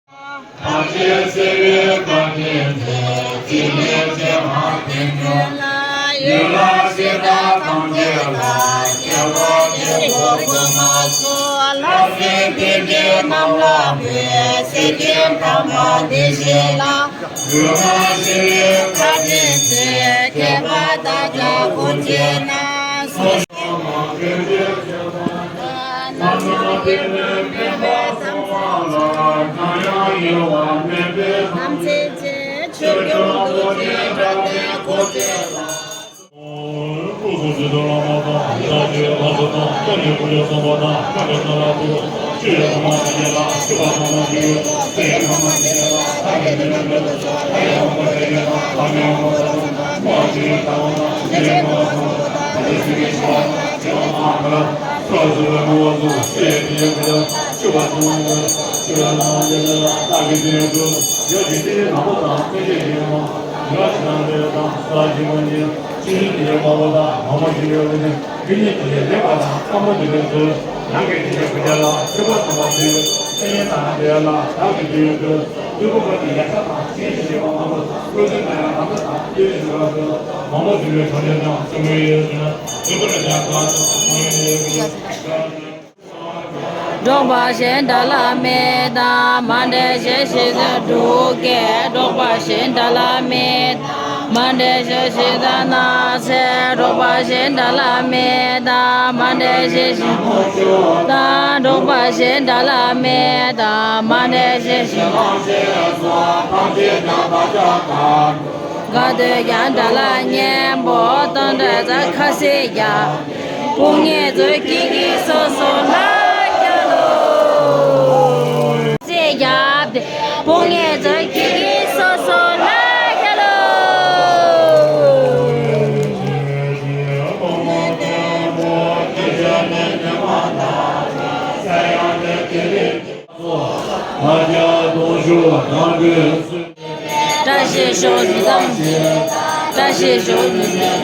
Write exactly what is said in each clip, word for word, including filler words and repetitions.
ཐམས་ཅད་གསལ་བའི་བཀའ་དྲིན་ཆེ། ཚིག་ལས་ཆེ་བ་དེ་ཉིད་ལ། ཡུལ་ལ་གཞི་བདག་ཐམས་ཅད་ལ། ཁྱད་པར་དེ་ཀུན་ཀུན་མ་སོགས། ལྷ་སྲིན་དེ་བཞིན་རྣམས་ལ་འབུལ། སྲིད་ཞིའི་ཐ་མ་དེ་བཞིན་ལ། འབུལ་བ་ཞི་བའི་བཀའ་དྲིན་ཆེ། མཁས་པ་དག་ཀྱང་ཀུན་བྱེད་ན། སོ་སོ་མ་འདྲེས་པའི་ཆོས་དང་། ཐམས་ཅད་ཆོས་སྐྱོང་རྡོ་རྗེ་སྒྲ་དེ་ཀུན་བྱེད་ལ། འགྲོགས་པ་གཞན་དག་ལ་མེད་དང་མ་འདྲེས་ཞེས་བྱ་སྟེ་འབྲུག་སྐད། འགྲོགས་པ་གཞན་དག་ལ་མེད་དང་མ་འདྲེས་ཞེས་བྱ་སྟེ་ནགས་ཚལ། འགྲོགས་པ་གཞན་དག་ལ་མེད་དང་མ་འདྲེས་ཞེས་བྱ་སྟེ་དང་། འགྲོགས་པ་གཞན་དག་ལ་མེད་དང་མ་འདྲེས་ཞེས་བྱ་སྟེ། ག་དུས་ཀྱང་དགྲ་ལ་གཉེན་པོ། གཏམ་དྲག་ཚ་ཁ་ཟས་བརྒྱབ། དཔུང་ངེ་ཚོས་ཀྱིས་ཀྱིས་སོ་སོ་ལ་རྒྱ་ལོ། ཟས་བརྒྱབ་སྟེ། དཔུང་ངེ་ཚོས་ཀྱིས་ཀྱིས་སོ་སོ་ལ་རྒྱ་ལོ། བཀྲ་ཤིས་ཤོག་ཡི་དམ་ཞེས། བཀྲ་ཤིས་ཤོག་ཡི་དམ།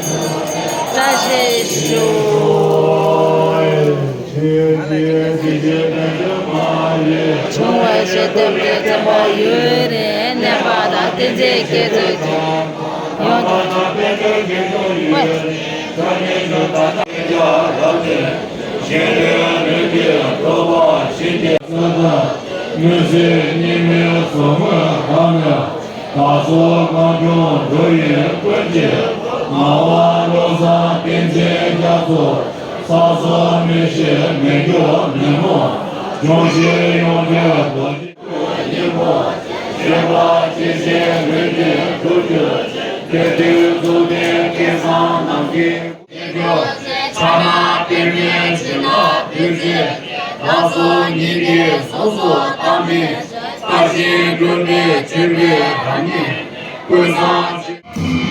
བཀྲ་ཤིས་ཤོག་བྱུང་བ་ཞེས་བསྟོད་པའི་བརྩོན་པ་ཡུན་རིང་གནས་པ་དང་། བསྟན་འཛིན་སྐྱེད་ཚལ་གྱི་ཡོངས་གཞན་དོན་ལུས་ཀྱི་འགྲོ་བ་བཞིན་གྱི། མུན་སེལ་ཉི་མའི་ཟུར་ངོས་གང་ནས། བདག་སོགས་གངས་ལྗོངས་འགྲོ་བའི་ཀུན་གྱི་ངག་དབང་བློ་བཟང་བསྟན་འཛིན་རྒྱ་མཚོ། ས་སོགས་མི་ཤེས་མི་འགྱུར་ཉོན་མོངས་སྦྱོང་བྱེད་ཡོངས་འདྲེན་རྡོ་རྗེ། ཉིན་མོ་བཞད་པ་ཇི་བཞིན་ལུས་ཀྱི་ཐུགས་རྒྱུད། དེ་དུས་གཙུག་ལྡན་སྐལ་བཟང་རྣམས་ཀྱི། ཕྱག་ན་པདྨོ་སྤྱན་ལ་བདུད་རྩི། ལག་སོགས་ཉི་ཟླའི་གཟུགས་སུ་བལྟམས་པའི། བཀའ་བཞིན་སྒྲུབ་པའི་ཆོས་འཕེལ་རབ་བརྙེས་ཀུན་བཟང་།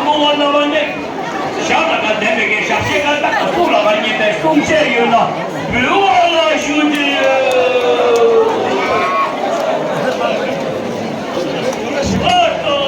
བ་རྣམ་པ་གཉིས། ཞབས་ལ་ཁ་ལྡན་པའི་གི་ཞབས་ཕྱི་ཁ་བཏགས་ཀ་སྲུང་ལ་ཁ་གཉིས་པའི་སྲུང་བྱས་ཡོད་ན་འབུལ་བ་ལ་ཞུ་རྒྱུ་ཡོད། ཨ་ཏོ།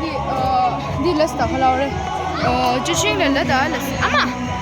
འདི་ཨ། འདི་ལས་ད་ཧ་ལ་རེད། ཨ། ཅི་ཤིང་ལས་ལ་ད་ལས་ཨ་མ།